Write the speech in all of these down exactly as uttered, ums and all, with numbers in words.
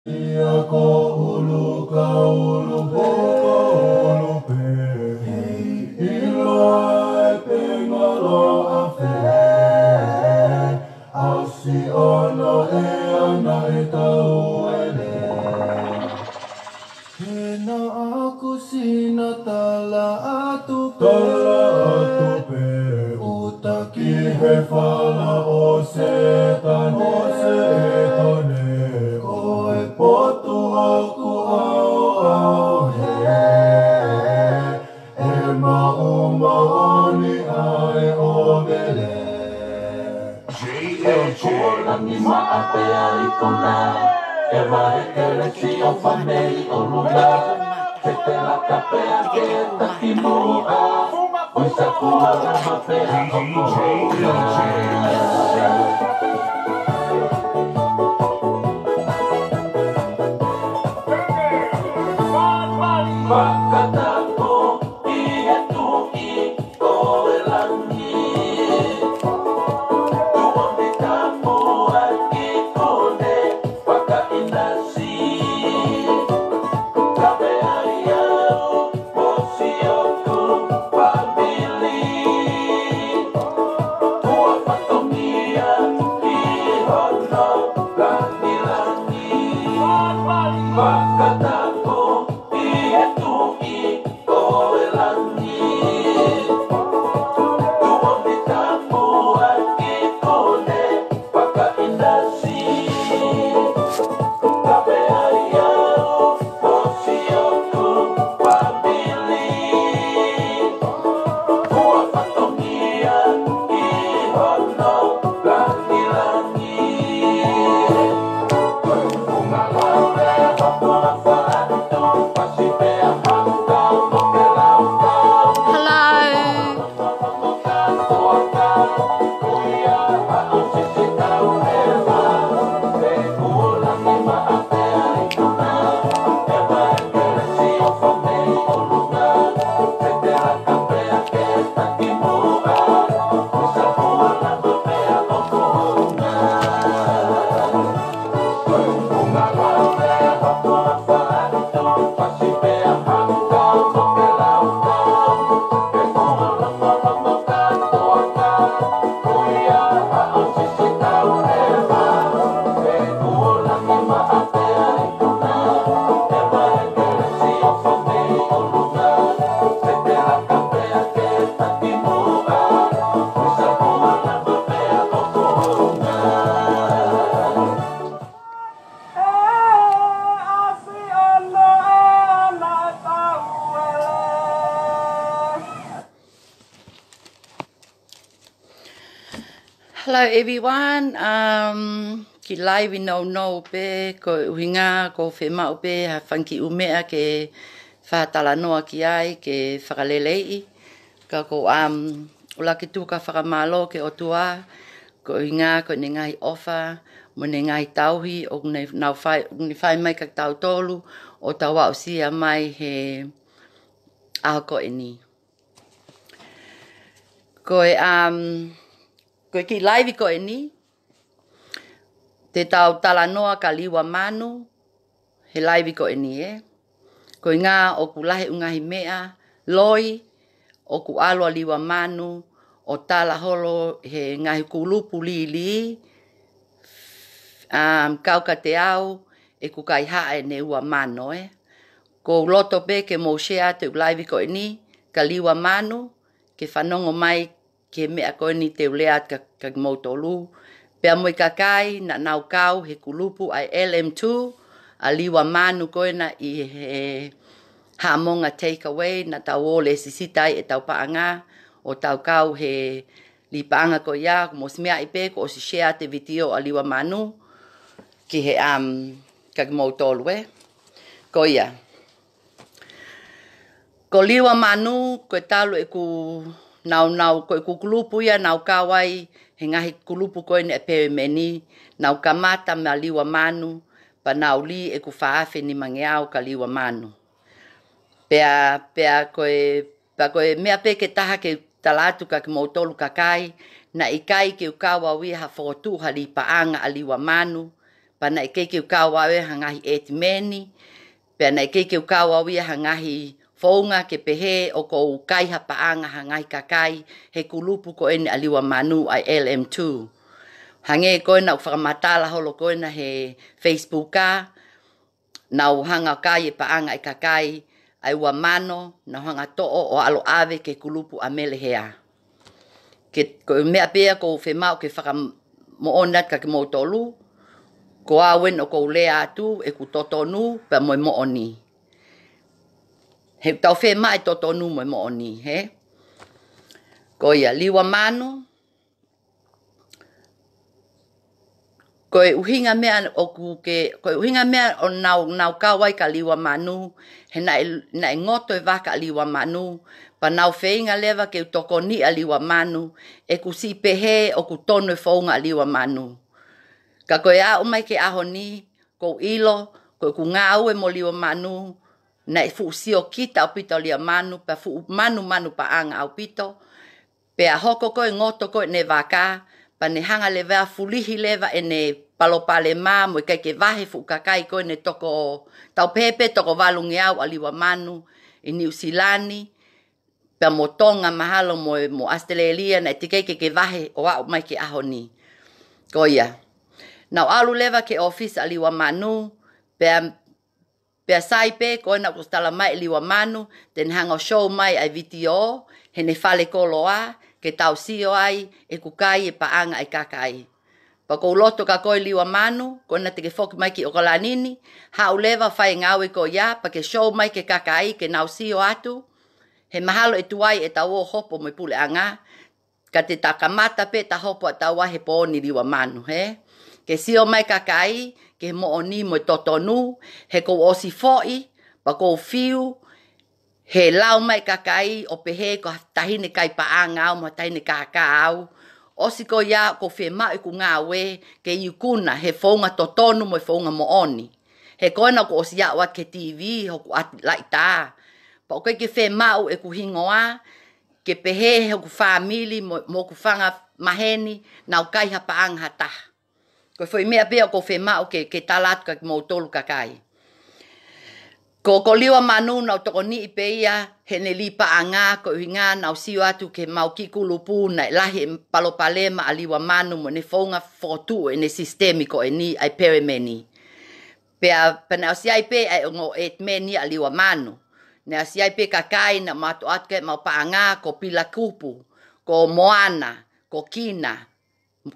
Ia ko ʻulu ka ʻulu pē, ko ʻulu pē. ʻIlo ai pē ngalo ʻafē. ʻAsi ʻono ʻe ana e tauele. He naʻa ku sina tala atu pē. Tala atu pē. ʻUta ki he fala ʻo Sētane. ʻO Sētane. Ko e potu ʻoku ʻaoʻao hē. ʻE maʻu moʻoni ʻa e ʻōvele. ʻE kuo langi maʻa pea ikuna, ʻe vahe kelesi ʻofa mei ʻolunga, ke te laka pea ke taki muʻa, ʻo i sa kuo lava pea ʻo koe. Fakatapu ki he Tuʻi ʻo e langi. Tuʻoni tapu ʻa e kikune fakaʻinasi. Kape ai au mo sioku fāmili. Kuo fatongia ki hono langilangi. Fakatapu ki he Tuʻi ʻo e langi. Tuʻoni tapu ʻa e kikune fakaʻinasi. Kape ai au mo sioku fāmili. Kuo fatongia ki hono langilangi. Hello. Hello everyone, um, kiʻi laivi nounou pē, ko e ʻuhinga ʻoku ou fiemaʻu pē ha fanga kiʻi ʻū meʻa ke fakatalanoa ki ai, ke fakaleleiʻi. Ka ʻoku ou, um, ʻuluaki tuku ʻa e fakamālō ki he ʻOtua, ko e ʻuhinga ko ʻene ngaahi ʻofa, mo ʻene ngaahi tauhi, ʻoku ne nau fai, ʻoku ne fai mai kia kitautolu, ʻo tau aʻusia mai he ʻaho ko eni. Ko e, um, ko e kiʻi laivi ko eni, te tau talanoa kia Liua Manu, he laivi ko eni, ē. Ko e ʻuhinga ʻoku lahi e ngaahi meʻa loi, ʻoku ʻalu ʻa Liua Manu ʻo tala holo he ngaahi kulupu lili, um, kau kiate au, ʻeku kaihaʻa ʻe Liua Manu, ē. ʻOku ou loto pē ke mou share atu e laivi ko eni kia Liua Manu, ke fanongo mai ki he meʻa ko eni te u lea atu kia, kia kimoutolu. Pea mo e kakai naʻa nau kau he kulupu ʻa e L M two, ʻa Liua Manu ko ena ʻi he Haʻamonga Takeaway, naʻa tau ō ʻo lesisita ai ʻetau paʻanga, ʻo tau kau he lī paʻanga ko ia, ʻoku mou ʻosi meaʻi pē, kuo u ʻosi share atu e vitiō ʻa Liua Manu ki he, um, kia kimoutolu, ē. Ko ia. Ko Liua Manu, ko e talu ʻeku nāunau, ko ʻeku kulupu ia naʻa ku kau ai he ngaahi kulupu ko eni ʻa e pelemeni, naʻa ku kamata meia Liua Manu, pea naʻa ku lī ʻeku fā afe nimangeau kia Liua Manu. Pea, pea ko e, pea ko e meʻa pē ke taha ke tala atu kia kimoutolu kakai, naʻe ʻikai ke u kau au ia ha fokotuʻu ha lī paʻanga ʻa Liua Manu, Pea naʻe ʻikai ke u kau au ia ha ngaahi ʻetimeni, pea naʻe ʻikai ke u kau au ia ha ngaahi founga ke pehē ʻoku ou kai ha paʻanga ha ngaahi kakai he kulupu ko eni ʻa Liua Manu ʻa e L M two. Hangē ko ena ʻoku fakamatala holo ko ena he Facebook ā, nau hanga ʻo kai e paʻanga e kakai ʻa e ua mano, nau hanga ʻo toʻo ʻo ʻalu ʻo ʻave ki he kulupu ʻa Melehea. Ke, ko e meʻa pē ia ʻoku ou fiemaʻu ke fakamoʻoni atu kia kimoutolu, ko au eni ʻoku ou lea atu ʻeku totonu pea mo e moʻoni. He ʻoku tau fiemaʻu e totonu mo e moʻoni, hē? Ko ia, Liua Manu, ko e ʻuhinga meʻa ʻoku ke, ko e ʻuhinga meʻa ʻoku nau, nau kau ai kia Liua Manu, he naʻe, naʻe ngoto e vaka ʻa Liua Manu, pea nau feinga leva ke u tokoniʻi ʻa Liua Manu, ʻeku siʻi pehē ʻoku tonu e founga ʻa Liua Manu. Ka ko e aʻu mai ki he ʻaho ni, ʻoku ou ʻilo, ko ʻeku ngāue mo Liua Manu, naʻe fuʻu siokita ʻaupito ʻa Liua Manu, pea fuʻu manumanu paʻanga ʻaupito, pea hoko ko e ngoto ko ē ʻene vaka, pea ne hanga leva ʻo fulihi leva ʻene palopalema mo e ʻikai ke vahe fuʻu kakai ko ē ʻene toko, tau pehē pē toko valungeau ʻa Liua Manu ʻi Niu Silani, pea mo Tonga mahalo mo, mo ʻAositelēlia naʻe teʻeki ke, ke vahe ʻo aʻu mai ki he ʻaho ni. Ko ia. Nau ʻalu leva ki he ʻōfisi ʻa Liua Manu, pea pea sai pē ko ena ʻoku ʻosi tala mai ʻe Liua Manu, te ne hanga ʻo show mai ʻa e vitiō, heʻene fale koloa, ke tau sio ai ʻeku kai e paʻanga e kakai. Pea ʻoku ou loto kia koe Liua Manu, ko ena te ke foki mai ki ʻOkalani ni, haʻu leva fai e ngāue ko ia, pea ke show mai ki he kakai, ke nau sio atu, he mahalo ʻe tuai ʻetau ō hopo mo e puleʻanga, ka te ta kamata pē ta hopo ʻa taua he pō ni Liua Manu, hē? Ke sio mai kakai, ki he moʻoni mo e totonu, he ʻoku ou ʻosi foʻi, pea ʻoku ou fiu, he lau mai kakai ʻo pehē ko ha taʻahine kai paʻanga au mo ha taʻahine kākā au. ʻOsi ko ia ʻoku ou fiemaʻu ʻeku ngāue, ke ikuna, he founga totonu mo e founga moʻoni. He ko ena ʻoku ʻosi aʻu atu ki he T V, hoku ʻati laʻitā. Pea ʻoku ʻikai ke fiemaʻu ʻeku hingoa, ke pehē he hoku fāmili mo, mo hoku fanga maheni, nau kai ha paʻanga ha taha. Ko e foʻi meʻa pē ia ʻoku ou fiemaʻu ke, ke tala atu kia kimoutolu kakai. Ko, ko Liua Manu nau tokoniʻi pē ia, heʻene lī paʻanga, ko e ʻuhinga nau sio atu ki he mau kiʻi kulupu naʻe lahi e palopalema ʻa Liua Manu mo ʻene founga fokotuʻu ʻene sisitemi ko eni ʻa e pelemeni. Pea, pea naʻe ʻosi ʻi ai pē ʻa e ongo ʻetimeni ʻa Liua Manu. Naʻe ʻosi ʻi ai pē kakai naʻa mau ʻoatu ki ai ʻemau paʻanga, ko Pilakupu, ko Moana, ko Kina,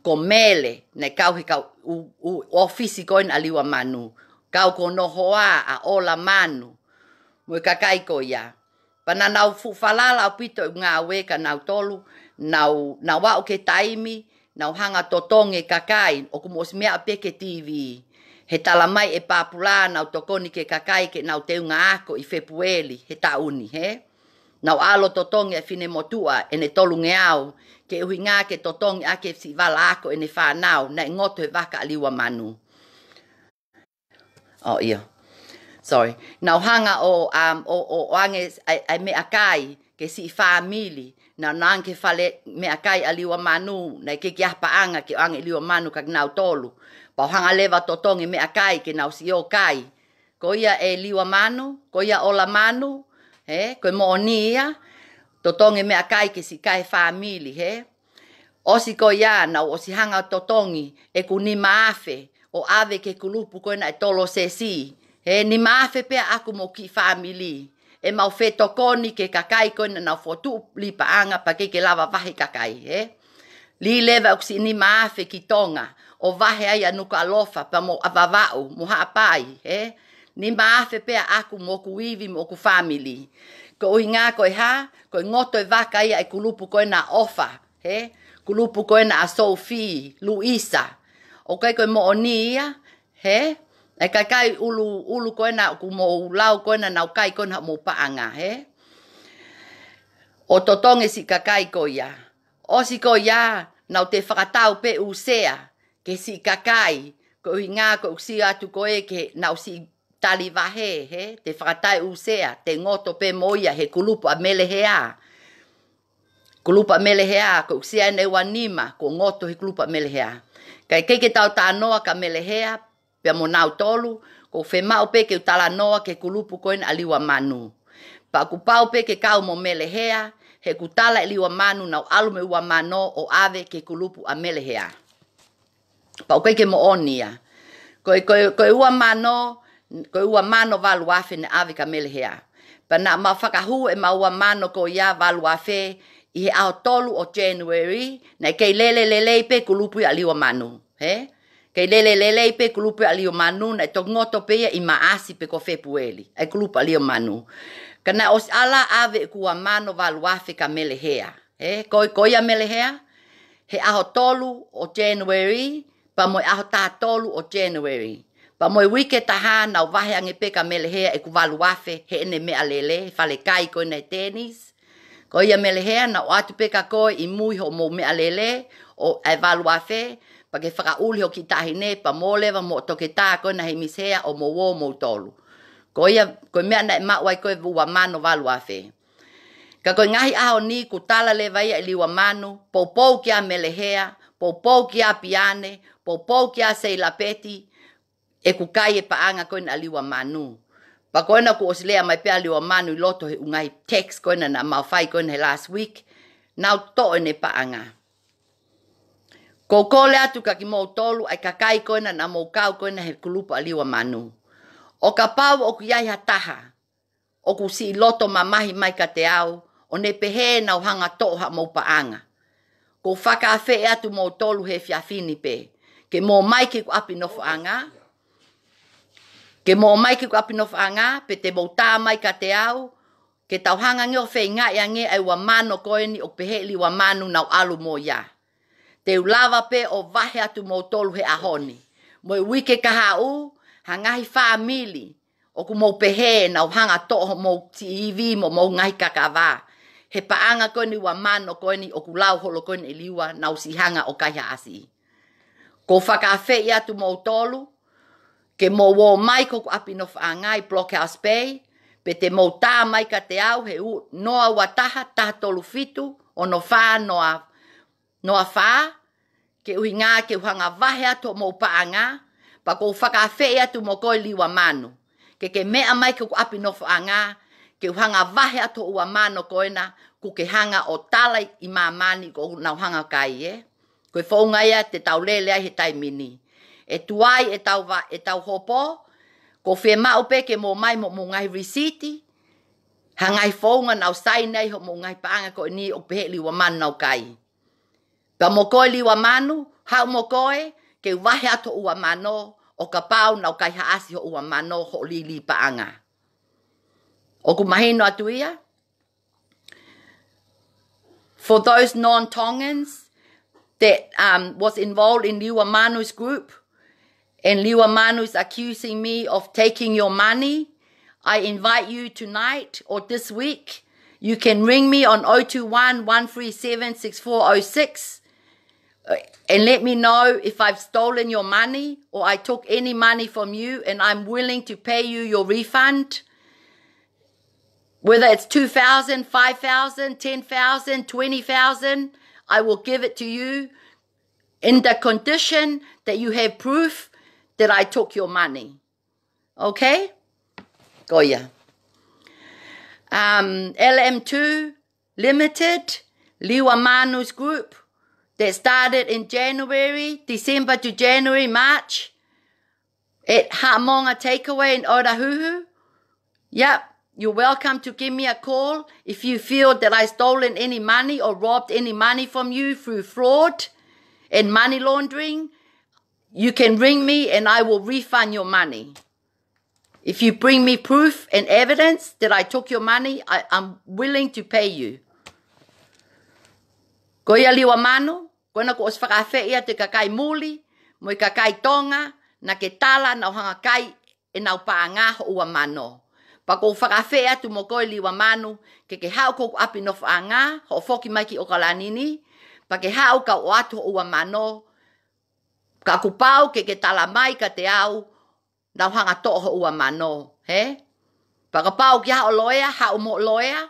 ko Mele, naʻe kau he kau ʻū, ʻū ʻōfisi ko ena ʻa Liua Manu. Kau ko Nohoa, ʻa ʻOla Manu, mo e kakai ko ia. Pea naʻa nau fuʻu falala ʻaupito ʻeku ngāue kia nautolu, nau, nau aʻu ki he taimi, nau hanga ʻo totongi e kakai, ʻoku mou ʻosi meʻa pē ki he T V. He tala mai ʻe Papula nau tokoni ki he kakai ke nau teunga ako ʻi Fēpueli he taʻu ni, hē? Nau ʻalu ʻo totongi ʻa e finemotuʻa ʻene tolungeau, ke ʻuhinga ke totongi ʻaki e siʻi vala ako ʻene fānau, naʻe ngoto he vaka ʻa Liua Manu. Oh, ʻio. Sorry. Nau hanga ʻo, um, ʻo, ʻo, ʻoange ʻa e, ʻa e meʻakai ki he siʻi fāmili. Nau, nau ʻoange ki he fale meʻakai ʻa Liua Manu, naʻe ʻikai ke ʻi ai ha paʻanga ke ʻoange ʻe Liua Manu kia kinautolu. Pea u hanga leva ʻo totongi e meʻakai ke nau siʻi ō ʻo kai. Ko ia ē Liua Manu, ko ia ʻOla Manu, hē, ko e moʻoni ia, totongi e meʻakai ki he siʻi kai fāmili, hē. ʻOsi ko ia, nau ʻosi hanga ʻo totongi ʻeku nima afe, ʻo ʻave ki he kulupu ko ena ʻe Tolosesi. He nima afe pē ʻaʻaku mo e kiʻi fāmili. ʻEmau fetokoni ki he kakai ko ena naʻa nau fokotuʻu lī paʻanga pea ʻikai ke lava vahe kakai, hē? Lī leva ʻeku siʻi nima afe ki Tonga, ʻo vahe ai ʻa Nukuʻalofa, pea mo ʻa Vavaʻu, mo Haʻapai, hē? Nima afe pē ʻaʻaku mo hoku ivi mo hoku fāmili. Ko e ʻuhinga ko e hā, ko e ngoto e vaka ia ʻa e kulupu ko ena ʻa ʻOfa, hē? Kulupu ko ena ʻa Sophie, Luisa. ʻOku ʻikai ko e moʻoni ia, hē? ʻA e kakai ʻulu, ʻulu ko ena ʻoku mou lau ko ena nau kai ko ena hoʻomou paʻanga, hē? ʻO totongi e siʻi kakai ko ia. ʻOsi ko ia, nau toe fakatau pē ʻū sea ki he siʻi kakai, ko e ʻuhinga ko ʻeku sio atu ko ē ke nau siʻi tali vahe, hē? Toe fakatau e ʻū sea, toe ngoto pē mo ia he kulupu ʻa Melehea. Kulupu ʻa Melehea, ko ʻeku sea ʻe ua nima, kuo ngoto he kulupu ʻa Melehea. Kae ʻikai ke tau talanoa kia Melehea, pea mo nautolu, ʻoku ou fiemaʻu pē ke u talanoa ki he kulupu ko ena ʻa Liua Manu. Pea ʻoku pau pē ke kau mo Mele Hea, he ʻoku tala ʻe Liua Manu naʻa nau ʻalu mei Uamano ʻo ʻave ki he kulupu ʻa Mele Hea. Pea ʻoku ʻikai ke moʻoni ia. Ko e, ko e, ko e Uamano, ko e Uamano valu afe naʻe ʻave kia Mele Hea. Pea naʻa mau fakahū ʻema Uamano ko ia valu afe ʻi he ʻaho tolu ʻo January, naʻe kei lele lelei pē kulupu ia ʻa Liua Manu. He? Kei lele lelei pē kulupu ia ʻa Liua Manu, naʻe toki ngoto pē ia ʻi Maʻasi pe ko Fēpueli, ʻa e kulupu ʻa Liua Manu. Ka naʻe ʻosi ʻalu ʻo ʻave ʻeku Uamano valu afe kia Mele Hea. He? Ko, ko ia Mele Hea, he ʻaho tolu ʻo January, pea mo e ʻaho taha tolu ʻo January. Pea mo e uike taha naʻa nau vahe ange pē kia Mele Hea ʻeku valu afe heʻene meʻalele, fale kai ko ena ʻi Denny's. Ko ia Mele Hea, naʻa ku ʻoatu pē kia koe ʻi mui hoʻomou meʻalele ʻo e valu afe, pea ke fakaʻuli ho kiʻi taʻahine, pea mo leva mo e toketā ko ena ʻa Miss Hea ʻo mou ō moutolu. Ko ia, ko e meʻa naʻe maʻu ai ko e Uamano valu afe. Ka ko e ngaahi ʻaho ni ʻoku tala leva ia ʻe Liua Manu, poupou kia Mele Hea, poupou kia Piane, poupou kia Seilapeti, ʻeku kai e paʻanga ko ena ʻa Liua Manu. Pea ko ena kuo ʻosi lea mai pē ʻa Liua Manu ʻi loto he ʻū ngaahi text ko ena naʻa mau fai ko ena he last week, naʻa nau toʻo ʻene paʻanga. ʻOku ou kole atu kia kimoutolu, ʻa e kakai ko ena naʻa mou kau ko ena he kulupu ʻa Liua Manu. ʻO kapau ʻoku ʻi ai ha taha ʻoku siʻi loto mamahi mai kiate au, ʻo ne pehē naʻa ku hanga ʻo toʻo haʻamou paʻanga, ʻoku ou fakaafeʻi atu moutolu he efiafi ni pē, ke mou ō mai ki heʻeku ʻapi nofoʻanga, ke mou ō mai ki heʻeku ʻapi nofoʻanga, pe te mou tā mai kiate au, ke tau hanga ange ʻo feingaʻi ange ʻa e Uamano ko eni ʻoku pehē ʻe Liua Manu naʻa ku ʻalu mo ia. Te u lava pē ʻo vahe atu moutolu he ʻaho ni. Mo e uike kahaʻu, ha ngaahi fāmili ʻoku mou pehē naʻa ku hanga ʻo toʻo hoʻomou siʻi ivi mo hoʻomou ngaahi kakava, he paʻanga ko eni Uamano ko eni ʻoku lau holo ko eni ʻe Liua naʻa ku siʻi hanga ʻo kaihaʻasi. ʻOku ou fakaafeʻi atu moutolu, ke mou ō mai ki heʻeku ʻapi nofoʻanga ʻi Blockhouse Bay, pe te mou tā mai kiate au he ʻū, noa ua taha, taha tolu fitu, ono fā, noa, noa fā, ke ʻuhinga ke u hanga ʻo vahe atu hoʻomou paʻanga, pea ʻoku ou fakaafeʻi atu mo koe Liua Manu, ke ke meʻa mai ki heʻeku ʻapi nofoʻanga, ke u hanga ʻo vahe atu hoʻo Uamano ko ena, kuo ke hanga ʻo tala ʻi māmani kuo nau hanga ʻo kai, ē. Ko e founga ia te tau lele ai he taimi ni. ʻE tuai ʻetau va-, ʻetau hopo, ʻoku ou fiemaʻu pē ke mou ō mai mo hoʻomou ngaahi risiti, ha ngaahi founga naʻa ku saini ai hoʻomou ngaahi paʻanga ko eni ʻoku pehē ʻe Liua Manu naʻa ku kai. Pea mo koe Liua Manu, haʻu mo koe, ke u vahe atu hoʻo Uamano, ʻo kapau naʻa ku kaihaʻasi hoʻo Uamano, hoʻo lī paʻanga. ʻOku mahino atu ia? For those non-Tongans that, um, was involved in Liua Manu's group, and Liua Manu's accusing me of taking your money, I invite you tonight or this week, you can ring me on oh two one, one three seven, six four oh six, uh, and let me know if I've stolen your money or I took any money from you, and I'm willing to pay you your refund. Whether it's two thousand, five thousand, ten thousand, twenty thousand, I will give it to you in the condition that you have proof that I took your money. Okay? Ko ia. Um, L M two Limited, Liua Manu's group, that started in January, December to January, March, at Haʻamonga Takeaway in Otahuhu. Yep, you're welcome to give me a call if you feel that I stolen any money or robbed any money from you through fraud and money laundering. You can ring me and I will refund your money. If you bring me proof and evidence that I took your money, I, I'm willing to pay you. Ko ia Liua Manu, ko ena kuo ʻosi fakaafeʻi atu e kakai muli, mo e kakai Tonga, naʻa ke tala naʻa ku hanga ʻo kai ʻenau paʻanga hoʻo Uamano. Pea ʻoku ou fakaafeʻi atu mo koe Liua Manu, ke ke haʻu ki hoku ʻapi nofoʻanga, hoʻo foki mai ki ʻOkalani ni, pea ke haʻu kau ʻoatu hoʻo Uamano, ka kuo pau ke ke tala mai kiate au, naʻa ku hanga ʻo toʻo hoʻo Uamano, he? Pea kapau ʻoku ʻi ai haʻo loea, haʻu mo hoʻo loea,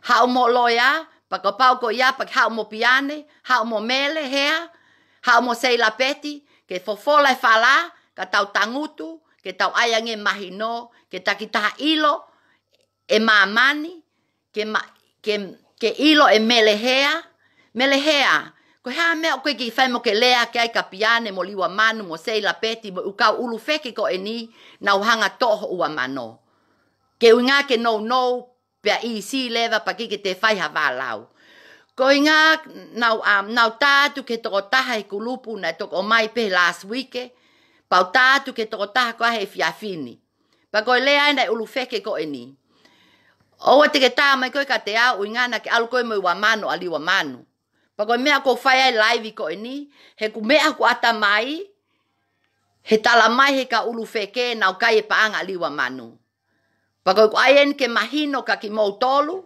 haʻu mo hoʻo loea, pea kapau ʻoku ʻi ai, pea ke haʻu mo Piane, haʻu mo Mele Hea, haʻu mo Seilapeti, ke fofola e fala, ka tau tangutu, ke tau ʻai ange mahino, ke takitaha ʻilo ʻe māmani, ke ma-, ke, ke ʻilo ʻe Melehea. Melehea, ko e hā e meʻa ʻoku ke kiʻi fai mo ke lea ki ai kia Piane mo Liua Manu mo Seila Peti mo e ʻū kau ʻulu feke ko eni, nau hanga toʻo ho ʻua mano. Ke ʻuhinga ke nounou, pea ʻīsī leva pea ʻikai ke te fai ha vālau. Ko e ʻuhinga naʻa ku, um, naʻa ku tā atu ki he tokotaha he kulupu naʻe toki ʻomai pē he last week ē, pea u tā atu ki he tokotaha ko ia he efiafi ni. Pea ko e lea ena ʻa e ʻulu feke ko eni. ʻOua te ke tā mai koe kiate au ʻuhinga naʻa ke ʻalu koe mo e ʻua mano ʻa Liua Manu. Pea ko e meʻa ʻoku ou fai ai e laivi ko eni, he ʻoku meʻa ʻoku ʻata mai, he tala mai he kau ʻulu feke naʻe ʻikai e paʻanga ʻa Liua Manu. Pea ko e ʻai eni ke mahino kia kimoutolu,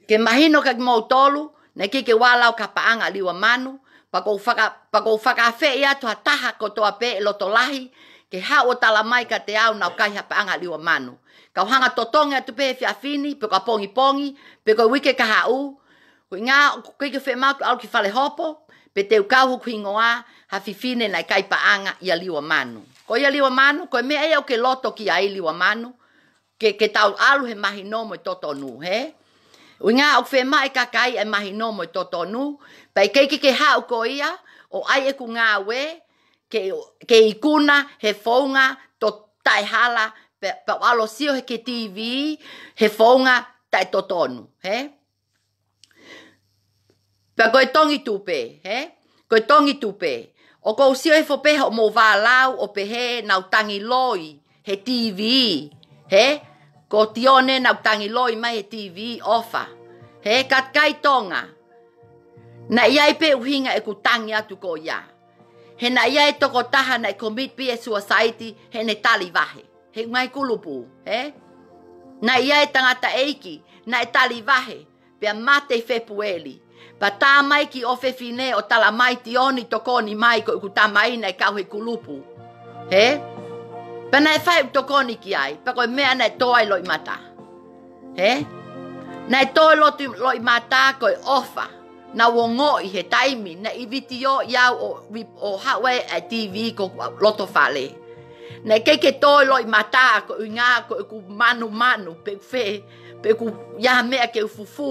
ke mahino kia kimoutolu, naʻe ʻikai ke u ʻalu au ki ha paʻanga ʻa Liua Manu, pea ʻoku ou faka-, pea ʻoku ou fakaafeʻi atu ha taha kotoa pē ʻe loto lahi, ke haʻu ʻo tala mai kiate au naʻe ʻikai ha paʻanga ʻa Liua Manu. Kau hanga totongi atu pē he efiafi ni, pe ko e pongipongi, pe ko e uike kahaʻu, ko e ʻuhinga ʻoku ʻikai ke fiemaʻu ke u ʻalu ki fale hopo, pe te u kau hoku hingoa ha fefine naʻe ʻikai paʻanga ʻia Liua Manu. Ko ia Liua Manu, ko e meʻa ia ʻoku ke loto ki ai Liua Manu, ke, ke tau ʻalu he mahino mo e totonu, hē? ʻUhinga ʻoku fiemaʻu ʻe he kakai e mahino mo e totonu, pea ʻikai ke ke haʻu koe ia, ʻo ʻai ʻeku ngāue, ke, ke ikuna he founga to taʻehala, pea, pea u ʻalu ʻo sio he ki he T V, he founga taʻetotonu, hē? Pea ko e tongi tupe, hē? Ko e tongi tupe. ʻOku ou sio hifo pē hoʻomou vālau ʻo pehē naʻa ku tangi loi he T V, hē? Ko Tione naʻa ku tangi loi mai he T V ʻofa. Hē, kakai Tonga. Naʻe ʻi ai pē ʻuhinga ʻeku tangi atu ko ia. He naʻe ʻi ai e tokotaha naʻe commit pē e suicide heʻene tali vahe he ngaahi kulupu, hē? Naʻe ʻi ai e tangataʻeiki naʻe tali vahe, pea mate ʻi Fepueli. Pea tā mai ki ʻofefine ʻo tala mai Tione tokoni mai ko ʻeku tamai naʻe kau he kulupu. Hē? Pea naʻe fai ʻeku tokoni ki ai, pea ko e meʻa naʻe tō ai loʻimata. Hē? Naʻe tō ai lotu-, loʻimata ko e ʻofa. Naʻa ku ongoʻi he taimi, naʻe ʻi vitiō ʻi au ʻo, ʻo haʻu ai e T V ko ʻeku loto fale. Naʻe ʻikai ke tō ai loʻimata ko e ʻuhinga ko ʻeku manumanu, pe ʻoku fē, pe ʻoku ʻi ai ha meʻa ke u fufū.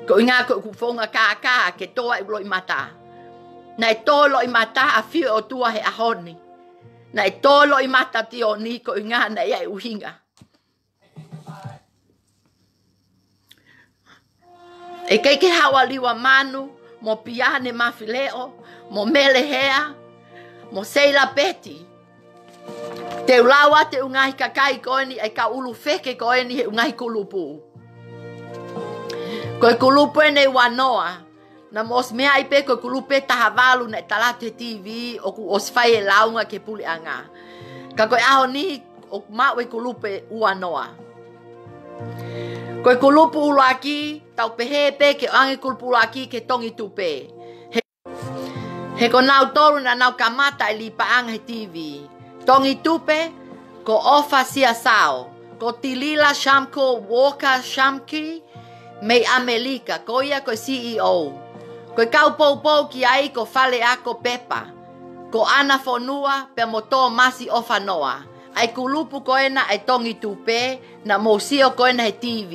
Ko e ʻuhinga ko ʻeku founga kākā ke tō ai loʻimata. Naʻe tō ai loʻimata ʻa e ʻafio ʻOtua he ʻaho ni. Naʻe tō ai loʻimata Tione ko e ʻuhinga naʻe ʻi ai e ʻuhinga. ʻIkai ke haʻu ʻa Liua Manu, mo Piane Mafileʻo, mo Melehea, mo Seila Peti. Te u lau atu e ʻū ngaahi kakai ko eni, ʻa e kau ʻulu feke ko eni he ʻū ngaahi kulupu. Ko e kulupu eni ʻe ua noa, naʻa mou ʻosi meaʻi pē ko e kulupu ʻe taha valu naʻe tala atu he T V ʻoku ʻosi fai e lāunga ki he puleʻanga. Ka ko e ʻaho ni ʻoku maʻu e kulupu ʻe ua noa. Ko e kulupu ʻuluaki, tau pehē pē ke ʻoange kulupu ʻuluaki ki he tongi tupe. He, he ko nautolu naʻa nau kamata e lipaʻanga he T V. Tongi tupe, ko ʻOfa Siasao, ko Tilila Shamko Walker Shamki, mei ʻAmelika, ko ia ko e C E O. Ko e kau poupou ki ai ko Faleako Pepa, ko ʻAna Fonua, pea mo Tōmasi ʻOfanoa. ʻA e kulupu ko ena ʻa e tongi tupe, naʻa mou sio ko ena he T V.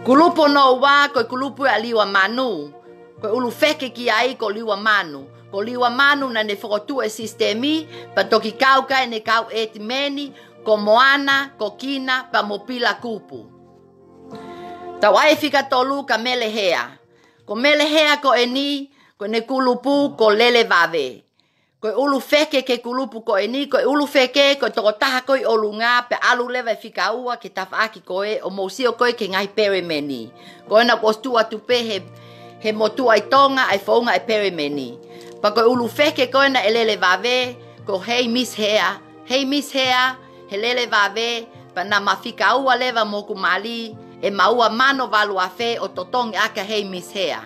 Kulupu hono ua, ko e kulupu ʻa Liua Manu. Ko e ʻulu feke ki ai ko Liua Manu. Ko Liua Manu naʻa ne fokotuʻu e sisitemi, pea toki kau ki ai ʻene kau ʻetimeni, ko Moana, ko Kina, pea mo Pila Kupu. Tau ʻai e fika tolu kia Melehea. Ko Melehea ko eni, ko ʻene kulupu, ko Lele Vave. Ko e ʻulu feke ki he kulupu ko eni, ko e ʻulu feke, ko e tokotaha ko ē ʻi ʻolunga, pea ʻalu leva e fika ua ki he tafaʻaki ko ē, ʻo mou sio ko ē ki he ngaahi pelemeni. Ko ena kuo ʻosi tuʻu atu pē he, he motuʻa ʻi Tonga, ʻa e founga e pelemeni. Pea ko e ʻulu feke ko ena ʻe Lele Vave, ko Hei Miss Hea, Hei Miss Hea, he Lele Vave, pea naʻa ma fika ua leva mo hoku mali, ʻe ma ua mano valu afe ʻo totongi ʻaki ʻa Hei Miss Hea.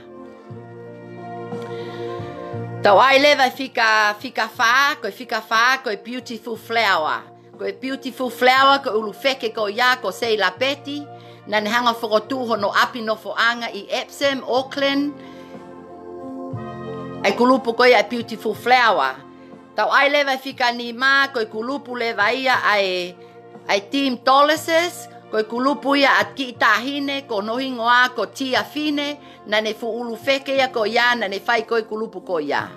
Tau ʻai leva e fika, fika fā, ko e fika fā, ko e Beautiful Flower. Ko e Beautiful Flower, ko e ʻulu feke ko ia, ko Seila Peti, naʻa ne hanga fokotuʻu hono ʻapi nofoʻanga ʻi Epsom, Auckland. ʻA e kulupu ko ia ʻa e Beautiful Flower. Tau ʻai leva e fika nima, ko e kulupu leva ia ʻa e, ʻa e Team Dolosis, ko e kulupu ia ʻa e kiʻi taʻahine, ko hono hingoa ko Tia Fine, naʻa ne fuʻu ʻulu feke ia ko ia, naʻa ne fai ko e kulupu ko ia.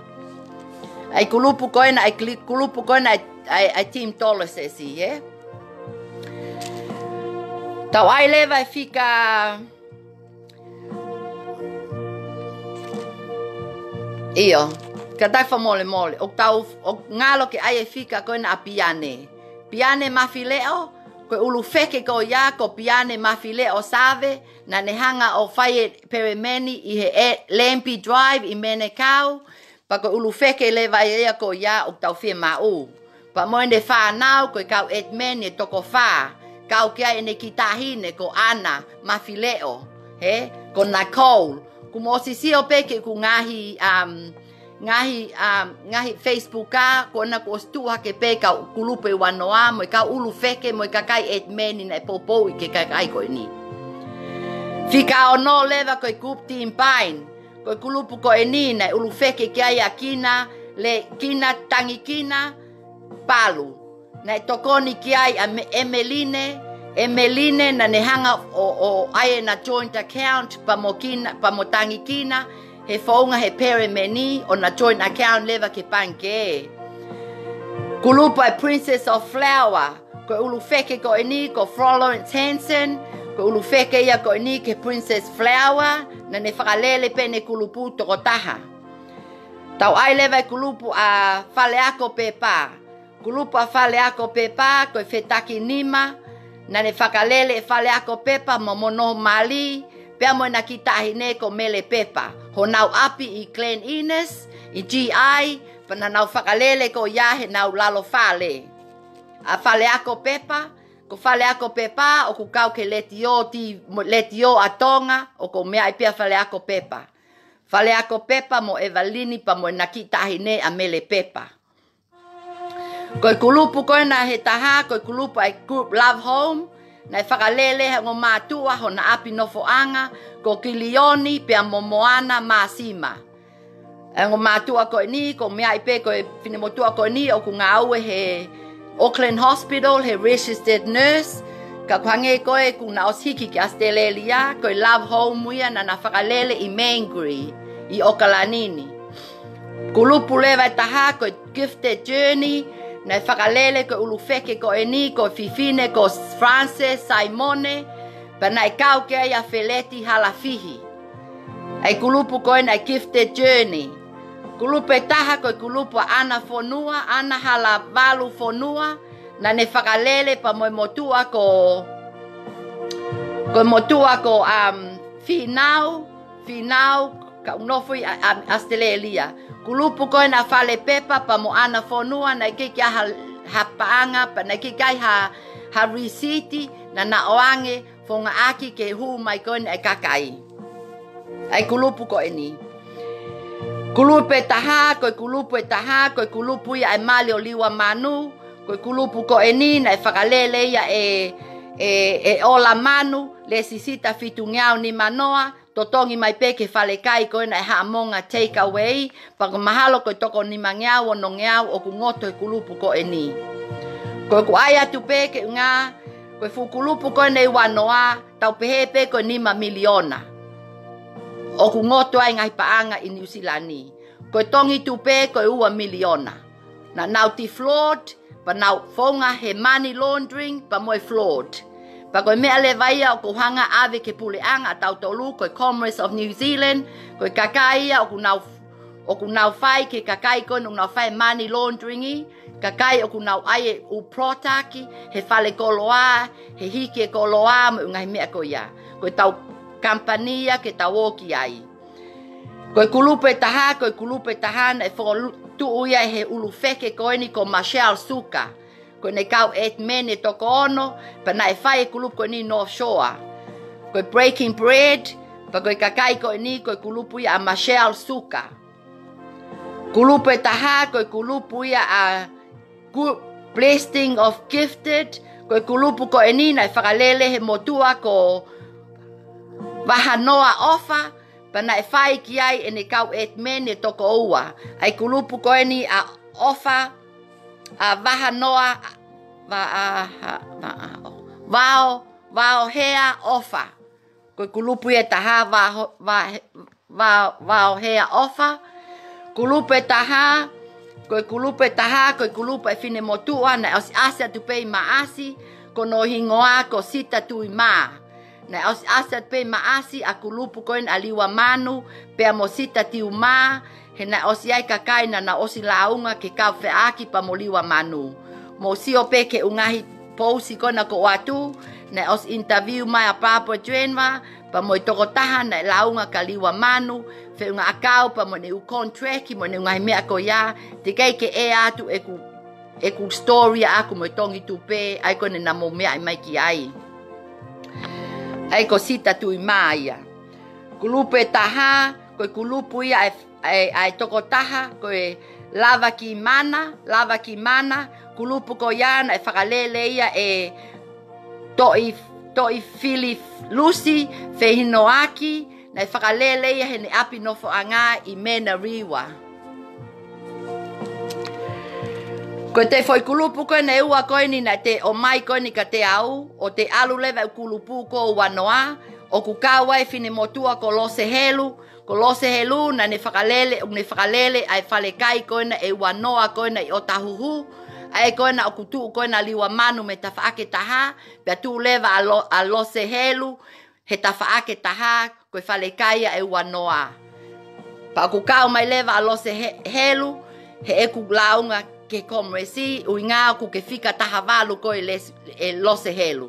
ʻA e kulupu ko ena, ʻa e kli-, kulupu ko ena ʻa e, ʻa e, ʻa e Team Dolosis, ē? Tau ʻai leva e fika ʻIo, ka tau fakamolemole, ʻoku tau, ʻoku ngalo ke ʻai e fika ko ena ʻa Piane. Piane Mafileʻo, ko e ʻulu feke ko ia, ko Piane Mafileʻo Save, naʻa ne hanga ʻo fai e pelemeni ʻi he e-, Lampe Drive ʻi Manukau, pea ko e ʻulu feke leva ia ko ia ʻoku tau fiemaʻu. Pea mo ʻene fānau, ko e kau ʻetimeni ʻe toko fā, kau ki ai ʻene kiʻi taʻahine ko ʻAna Mafileʻo, hē, ko Nicole. Kuo mou ʻosi sio pē ki heʻeku ngaahi, um, ngaahi, um, ngaahi Facebook ā, ko ena kuo ʻosi tuʻu hake pē kau kulupu ʻe ua noa, mo e kau ʻulu feke, mo e kakai ʻetimeni naʻe poupouʻi ki he kakai ko eni. Fika ono leva ko e kulupu Team Pine, ko e kulupu ko eni naʻe ʻulu feke ki ai ʻa Kina, Le-, Kina Tangikina Palu. Naʻe tokoni ki ai ʻa Me-, ʻEmeline, ʻEmeline naʻa ne hanga ʻo, ʻo ʻai ʻena joint account pea mo Kina, pea mo Tangikina, he founga he pelemeni ʻo ʻena joint account leva ki he pangikē. Kulupu ʻa e Princess of Flower, ko e ʻulu feke ko eni ko Florence Hansen, ko e ʻulu feke ia ko eni ki he Princess Flower, naʻa ne fakalele pē ʻene kulupu tokotaha. Tau ʻai leva e kulupu ʻa Faleako Pepa. Kulupu ʻa Faleako Pepa, ko e fetakinima, naʻa ne fakalele ʻe Faleako Pepa mo Mono Mali, pea mo ʻena kiʻi taʻahine ko Mele Pepa. Honau ʻapi ʻi Glen Innes, ʻi G I, pea naʻa nau fakalele ko ia heʻenau lalo fale. ʻA Faleako Pepa, ko Faleako Pepa, ʻoku kau ki he letiō, ti-, mo-, letiō ʻa Tonga, ʻoku meaʻi pē ʻa Faleako Pepa. Faleako Pepa mo Evalini pea mo ʻena kiʻi taʻahine ʻa Mele Pepa. Ko e kulupu ko ena he taha, ko e kulupu ʻa e Group Love Home, naʻe fakalele he ongo mātuʻa hona ʻapi nofoʻanga, ko Kilioni pea mo Moana Māsima. ʻA e ongo mātuʻa ko eni, ʻoku meaʻi pē ko e finemotuʻa ko eni, ʻoku ngāue he Auckland Hospital, he registered nurse, ka ʻoku hangē ko ē kuo na ʻosi hiki ki ʻAositelēlia, ko e Love Home ia naʻa na fakalele ʻi Mangere, ʻi ʻOkalani ni. Kulupu leva e taha, ko e Gifted Journey, naʻe fakalele ko e ʻulu feke ko eni, ko e fefine, ko Frances Saimone, pea naʻe kau ki ai ʻa Feleti Halafihi. ʻA e kulupu ko ena ʻa e Gifted Journey. Kulupu ʻe taha ko e kulupu ʻa ʻAna Fonua, ʻAna Halavalu Fonua, naʻa ne fakalele pea mo e motuʻa ko, ko e motuʻa ko, um, Fīnau, Fīnau, ka ʻoku nofo ʻi ʻa, ʻa, ʻAositelēlia. Kulupu ko ena ʻa Fale Pepa pea mo ʻAna Fonua, naʻe ʻikai ke ʻi ai ha, ha paʻanga, pea naʻe ʻikai ke ʻi ai ha, ha rīsiti, naʻa na ʻoange, founga ʻaki ke hū mai ko ena e kakai. ʻA e kulupu ko eni. Kulupu ʻe taha, ko e kulupu ʻe taha, ko e kulupu ia ʻa e Mali ʻo Liua Manu, ko e kulupu ko eni naʻe fakalele ia ʻe, ʻe, ʻe Ola Manu, Lesisita Fitungeau Nimanoa, totongi mai pē ki he falekai ko ena ʻa e Haʻamonga Takeaway, pea ko e mahalo ko e toko nimangeau onongeau ʻoku ngoto he kulupu ko eni. Ko ʻeku ʻai atu pē ke ʻunga, ko e fuʻu kulupu ko ena ʻe ua noa, tau pehē pē ko e nima miliona. ʻOku ngoto ai e ngaahi paʻanga ʻi Niu Sila ni. Ko e tongi tupe ko e ua miliona. Naʻa nau defraud, pea nau founga he money laundering, pea mo e fraud. Pea ko e meʻa leva ia ʻoku hanga ʻave ki he puleʻanga ʻa tautolu, ko e Commerce of New Zealand, ko e kakai ia ʻoku nau, ʻoku nau fai ki he kakai ko ena ʻoku nau fai money laundering ʻi, kakai ʻoku nau ʻai e ʻū product, he fale koloa, he hiki e koloa, mo e ngaahi meʻa ko ia. Ko e tau company ia ke tau ō ki ai. Ko e kulupu ʻe taha, ko e kulupu ʻe taha, naʻe fokotuʻu ia he ʻulu feke ko eni ko Michelle Suka. Ko ʻene kau ʻetimeni ʻe toko ono, pea naʻe fai e kulupu ko eni North Shore. Ko e Breaking Bread, pea ko e kakai ko eni ko e kulupu ia ʻa Michelle Suka. Kulupu ʻe taha, ko e kulupu ia ʻa Good Blessing of Gifted, ko e kulupu ko eni naʻe fakalele he motuʻa ko Vahanoa ʻOfa, Pea naʻe fai ki ai ʻene kau ʻētimeni ʻe toko ua. ʻA e kulupu ko eni ʻa ʻOfa, ʻa Vahanoa, ʻa, va, ʻa, ha, va, ʻa, ʻo, Vao, Vaohea ʻOfa. Ko e kulupu ia ʻe taha, Vaho, va, va, Vaohea ʻOfa. Kulupu ʻe taha, ko e kulupu ʻe taha, ko e kulupu ʻa e finemotuʻa, naʻe ʻosi ʻasi atu pē ʻi Maʻasi, ko hono hingoa ko Sita Tuʻimā. Naʻe ʻosi ʻasi atu pē ʻi Maʻasi ʻa e kulupu ko ena ʻa Liua Manu, pea mo Sita Tuʻimā, he naʻe ʻosi ʻi ai e kakai naʻa nau ʻosi lāunga ke kau feʻaki pea mo Liua Manu. Mou sio pē ki he ʻū ngaahi pousi ko ena kuo ʻoatu, naʻe ʻosi interview mai ʻa Barbara Jenner, pea mo e tokotaha naʻe lāunga kia Liua Manu, feʻunga ʻakau pea mo ʻene ʻū contract, mo ʻene ʻū ngaahi meʻa ko ia, teʻeki ke ʻai atu ʻeku, ʻeku story ʻaʻaku mo e Tongi Tupe, ʻa ia ko ena naʻa mou meaʻi mai ki ai. ʻA ia ko Sita Tuʻimā ia. Kulupu ʻe taha, ko e kulupu ia ʻa e, ʻa e, ʻa e tokotaha, ko e Lavakimana, Lavakimana, kulupu ko ia naʻe fakalele ia ʻe Toʻi, Toʻifili Lusi Fehinoaki, naʻe fakalele ia heʻene ʻapi nofoʻanga ʻi Manurewa. Ko e toe foʻi kulupu ko ena ʻe ua ko eni naʻe toe ʻomai ko eni kiate au, ʻo toe ʻalu leva e kulupu ko ua noa, ʻoku kau ai e finemotuʻa ko Lose Helu, ko Lose Helu naʻa ne fakalele, ʻoku ne fakalele ʻa e falekai ko ena ʻe ua noa ko ena ʻi ʻOtahuhu, ʻa ia ko ena ʻoku tuʻu ko ena Liua Manu mei he tafaʻaki ʻe taha, pea tuʻu leva ʻa Lo, ʻa Lose Helu he tafaʻaki ʻe taha, ko e falekai ia ʻe ua noa. Pea ʻoku kau mai leva ʻa Lose He, Helu, heʻeku lāunga ki he Kōmulesi, ʻuhinga ʻoku ke fika taha valu koe Les, ʻe Lose Helu.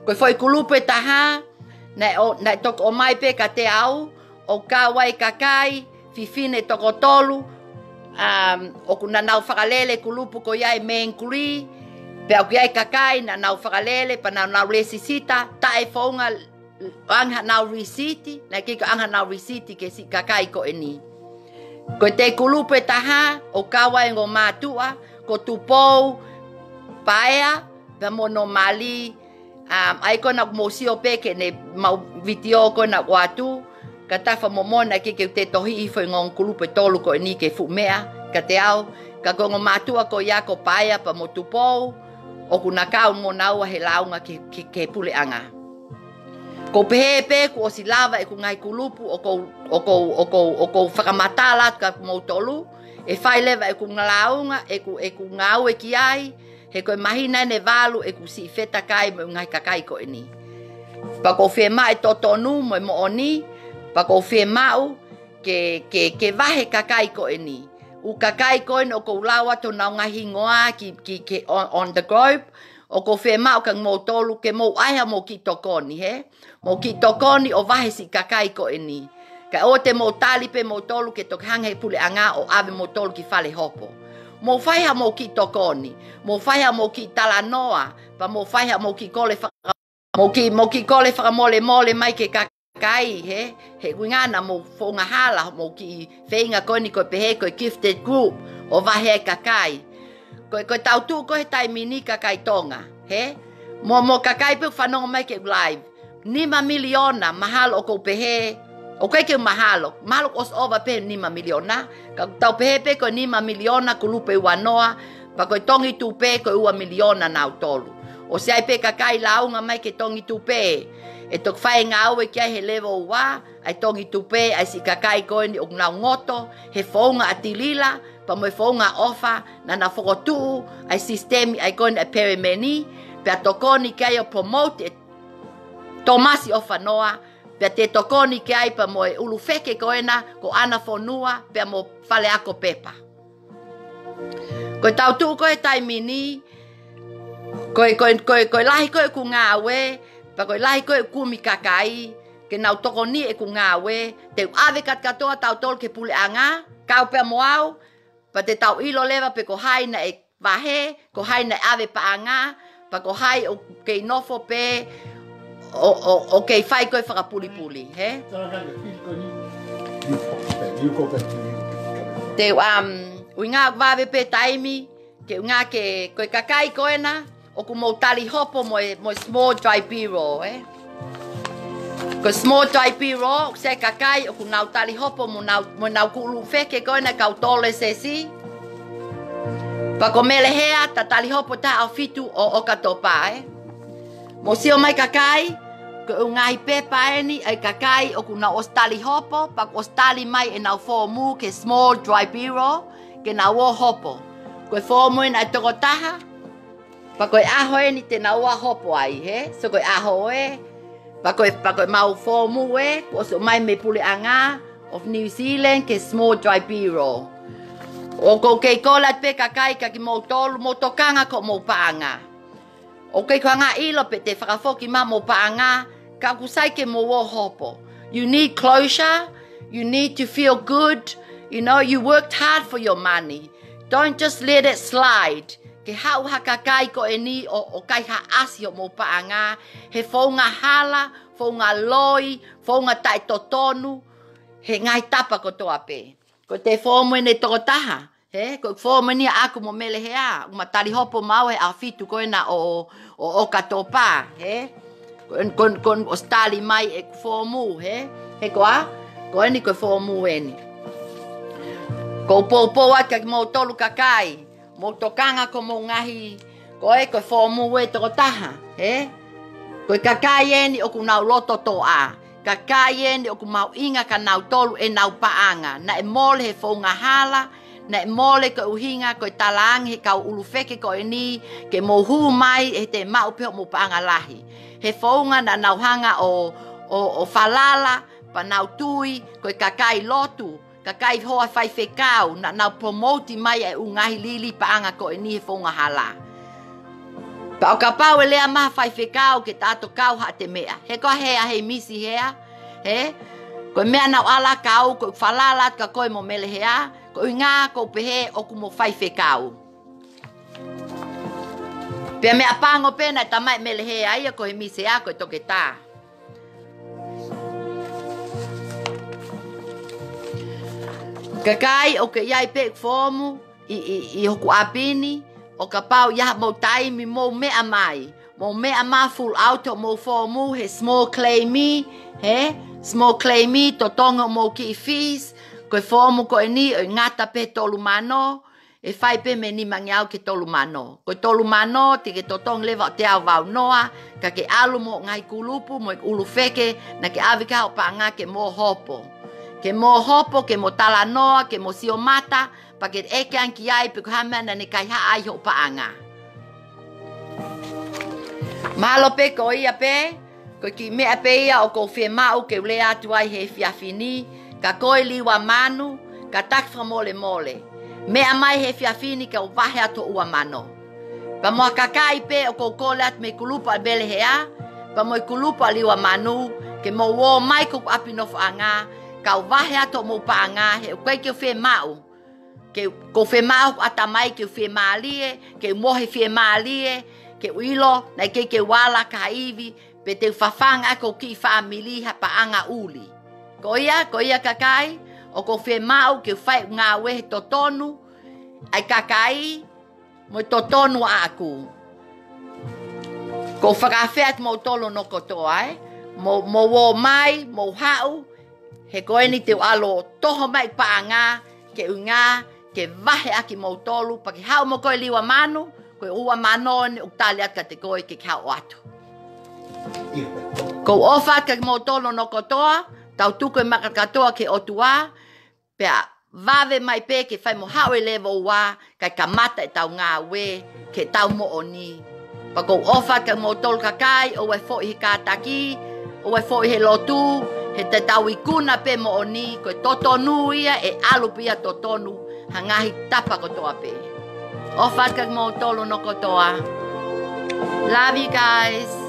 Ko e foʻi kulupu ʻe taha, naʻe ʻo, naʻe toki ʻomai pē kiate au, ʻoku kau ai e kakai, fefine toko tolu, um, ʻoku nau fakalele e kulupu ko ia ʻe Menguli, pea ʻoku ʻi ai e kakai naʻa nau fakalele, pea naʻa nau lēsisita, taʻefounga ʻoange haʻanau lisiti, naʻe ʻikai ke ʻoange haʻanau lisiti ki he siʻi kakai ko eni. Ko e toe kulupu ʻe taha, ʻoku kau ai e ongo mātuʻa, ko Tupou Paea, pea mo hono mali, um, ʻa ia ko ena ʻoku mou sio pē ki heʻene mau vitiō ko ena ʻoku ʻoatu, ka tafa momo naʻe ʻikai ke u toe tohiʻi e foʻi ongo kulupu ʻe tolu ko eni ki he fuʻu meʻa, kiate au, ka ko e ongo mātuʻa ko ia ko Paea pea mo Tupou, ʻoku na kau mo naua he lāunga ki, ki, ki he puleʻanga. ʻOku ou pehē pē kuo ʻosi lava ʻeku ngaahi kulupu, ʻoku ou, ʻoku ou, ʻoku ou, ʻoku ou fakamatala atu kia moutolu, ʻe fai leva ʻeku lāunga, ʻeku, ʻeku ngāue ki ai, he ko e māhina eni ʻe valu ʻeku siʻi fetakai mo e ngaahi kakai ko eni. Pea ʻoku ou fiemaʻu e totonu mo e moʻoni, pea ʻoku ou fiemaʻu ke, ke, ke vahe e kakai ko eni. ʻŪ kakai ko eni ʻoku ou lau atu honau ngaahi hingoa ki, ki, ki on, on the group, ʻoku ou fiemaʻu kia moutolu ke mou ʻai haʻamou kiʻi tokoni, hē? Mou kiʻi tokoni ʻo vahe e siʻi kakai ko eni. Kae ʻoua te mou tali pē moutolu ke toki hanga ʻe he puleʻanga ʻo ʻave moutolu ki fale hopo. Mou fai haʻamou kiʻi tokoni, mou fai haʻamou kiʻi talanoa, pea mou fai haʻamou kiʻi kole faka-, mou kiʻi, mou kiʻi kole fakamolemole mai ki he kakai, hē? He ʻuhinga naʻa mou founga hala, mou kiʻi feinga ko eni ko e pehē ko e gifted group, ʻo vahe e kakai. Ko e, ko e tau tuʻu ko ē he taimi ni kakai Tonga, hē? Mo, mo e kakai pē ʻoku fanongo mai ki he live. Nima miliona, mahalo ʻoku ou pehē, ʻoku ʻikai ke mahalo, mahalo ʻosi ova pē nima miliona, ka tau pehē pē ko e nima miliona kulupu ʻe ua noa, pea ko e Tongi Tupe ko e ua miliona nautolu. ʻOsi ʻi ai pē kakai lāunga mai ki he Tongi Tupe, ʻe toki fai e ngāue ki ai he level ua, ʻa e Tongi Tupe, ʻa e siʻi kakai ko eni ʻoku nau ngoto he founga ʻa Tilila, pea mo e founga ʻa ʻOfa, naʻa na fokotuʻu ʻa e sisitemi ʻa ia ko eni ʻa e pelemeni, pea tokoni ki ai ʻo promote ʻe Tōmasi ʻOfanoa, pea toe tokoni ki ai pea mo e ʻulufeke ko ena ko ʻAna Fonua, pea mo Faleako Pepa. Ko e tau tuʻu ko ē he taimi ni, ko e, ko e, ko e, ko e lahi ko ē ʻeku ngāue, pea ko e lahi ko ē ʻeku kumi kakai ke nau tokoni ʻeku ngāue, te u ʻave kātoa tautolu ki he puleʻanga, kau pea mo au, pea te tau ʻilo leva pe ko hai naʻe vahe, ko hai naʻe ʻave paʻanga, pea ko hai ʻoku kei nofo pē ʻo, ʻo, ʻo kei fai ko ē fakapulipuli, hē? Te u, um, ʻuhinga ʻoku vave pē taimi, ke ʻuhinga ke, ko e kakai ko ena, ʻoku mou tali hopo mo e, mo e small dry B-roll, ē? Ko e small dry B-roll, ʻoku sai e kakai ʻoku nau tali hopo mo nau, mo nau kuʻulu feke ko ena kau tole sesi. Pea ko Melehea, ta tali hopo taha ʻaho fitu ʻo ʻOkatopa, ē. Mou sio mai kakai, ko e ʻū ngaahi pepa eni ʻa e kakai ʻoku nau ʻosi tali hopo, pea kuo ʻosi tali mai ʻenau foomu ki he small dry B-roll, ke nau ō hopo. Ko e foomu ena ʻa e tokotaha, pea ko e ʻaho eni te nau ō hopo ai, hē? So ko e ʻaho ē, pea ko e, pea ko e mau foomu ē, kuo ʻosi ʻomai mei he Puleʻanga of New Zealand ki he small dry B-roll. ʻOku ou kei kole atu pē kakai kia kimoutolu, mou tokanga ki hoʻomou paʻanga. ʻOku ʻikai ko e anga ʻilo pe te fakafoki mai hoʻomou paʻanga, ka ʻoku sai ke mou ō hopo. You need closure, you need to feel good, you know, you worked hard for your money. Don't just let it slide. Ke haʻu ha kakai ko eni ʻo, ʻo kaihaʻasi hoʻomou paʻanga, he founga hala, founga loi, founga taʻetotonu, he ngaahi tapa kotoa pē. Ko e foomu eni ʻa e tokotaha, hē, ko e foomu eni ʻaʻaku mo Melehea, ʻoku ma tali hopo maʻu he ʻaho fitu ko ena ʻo, ʻo, ʻo ʻOkatopa, hē. Ko en, ko en, ko en ʻosi tali mai ʻeku foomu, hē. He ko ā, ko eni ko e foomu eni. ʻOku ou poupou atu kia kimoutolu kakai, mou tokanga ki hoʻomou ngaahi, ko e, ko e foomu ʻa e tokotaha, hē? Ko e kakai eni ʻoku nau loto toʻa. Kakai eni ʻoku mahuʻinga kia nautolu ʻenau paʻanga. Naʻe mole he founga hala, naʻe mole ko e ʻuhinga ko e talaange he kau ʻulu feke ko eni, ke mou hū mai he te maʻu pē hoʻomou paʻanga lahi. He founga naʻa nau hanga ʻo, ʻo, ʻo falala, pea nau tui, ko e kakai lotu, kakai hoa faifekau, naʻa nau promote mai e ʻū ngaahi lili paʻanga ko eni he founga hala. Pea ʻo kapau ʻe lea mai ha faifekau ke ta ō ʻo kau haʻate meʻa. He ko e hā e misi hea, hē? Ko e meʻa naʻa ku ala kau, ko e falala atu kia koe mo Melehea, ko e ʻuhinga ʻoku ou pehē ʻoku mo faifekau. Pea meʻapango pē naʻe tala mai ʻe Melehea ia ko e misi ia ko e toketā. Kakai, ʻoku ʻi ai pē ʻeku foomu ʻi, ʻi, ʻi hoku ʻapi ni, ʻo kapau ʻe ʻi ai haʻamou taimi mou meʻa mai. Mou meʻa mai full out hoʻomou foomu he small claim, hē? Small claim, totongi hoʻomou kiʻi fees, ko e foomu ko eni ʻoku ngata pē tolu mano, ʻe fai pē mei he nimangeau ki he tolu mano. Ko e tolu mano, te ke totongi leva ʻo teau vau noa, ka ke ʻalu mo e ngaahi kulupu, mo e ʻulu feke, naʻa ke ʻave ki ai hoʻo paʻanga ke mou hopo. Ke mou hopo, ke mou talanoa, ke mou sio mata, pea ke ʻeke ange ki ai pe ko e hā e meʻa naʻa ne kaihaʻa ai hoʻo paʻanga. Mahalo pē ko ia pē, ko e kiʻi meʻa pē ia ʻoku ou fiemaʻu ke u lea atu ai he efiafi ni, ka ko e Liua Manu, kātaki fakamolemole. Meʻa mai he efiafi ni ke u vahe atu hoʻo ua mano. Pea mo e kakai pē ʻoku ou kole atu mei he kulupu ʻa Melehea, pea mo e kulupu ʻa Liua Manu, ke mou ō mai ki hoku ʻapi nofoʻanga, ka u vahe atu hoʻomou paʻanga, he ʻoku ʻikai ke u fiemaʻu. Ke, ʻoku ou fiemaʻu hoku ʻatamai ke u fiemālie, ke u mohe fiemālie, ke u ʻilo, naʻe ʻikai ke u ala ki ha ivi, pe te u fafanga ʻaki hoku kiʻi fāmili ha paʻanga ʻuli. Ko ia, ko ia kakai, ʻoku ou fiemaʻu ke u fai ʻeku ngāue he totonu ʻa e kakai, mo e totonu ʻaʻaku. ʻOku ou fakaafeʻi atu kimoutolu hono kotoa, ē. Mou, mou ō mai, mou haʻu, he ko eni te u ʻalu ʻo toho mai e paʻanga, ke ʻuhinga, ke vahe ʻaki kimoutolu, pea ke haʻu mo koe Liua Manu, ko e ua mano eni ʻoku tali atu kiate koe ke ke haʻu atu. ʻOku ou ʻofa atu kia kimoutolu hono kotoa, tau tuku e maka kātoa ki he ʻOtua, pea vave mai pē ke fai mo haʻu e level ua, kae kamata ʻetau ngāue, ke tau moʻoni. Pea ʻoku ou ʻofa atu kia kimoutolu kakai, ʻoua ʻe foʻi he kātaki, ʻoua ʻe foʻi he lotu, he te tau ikuna pē moʻoni, ko e totonu ia, ʻe ʻalu pē ia totonu, he ngaahi tapa kotoa pē. ʻOfa atu kia kimoutolu hono kotoa. Love you guys.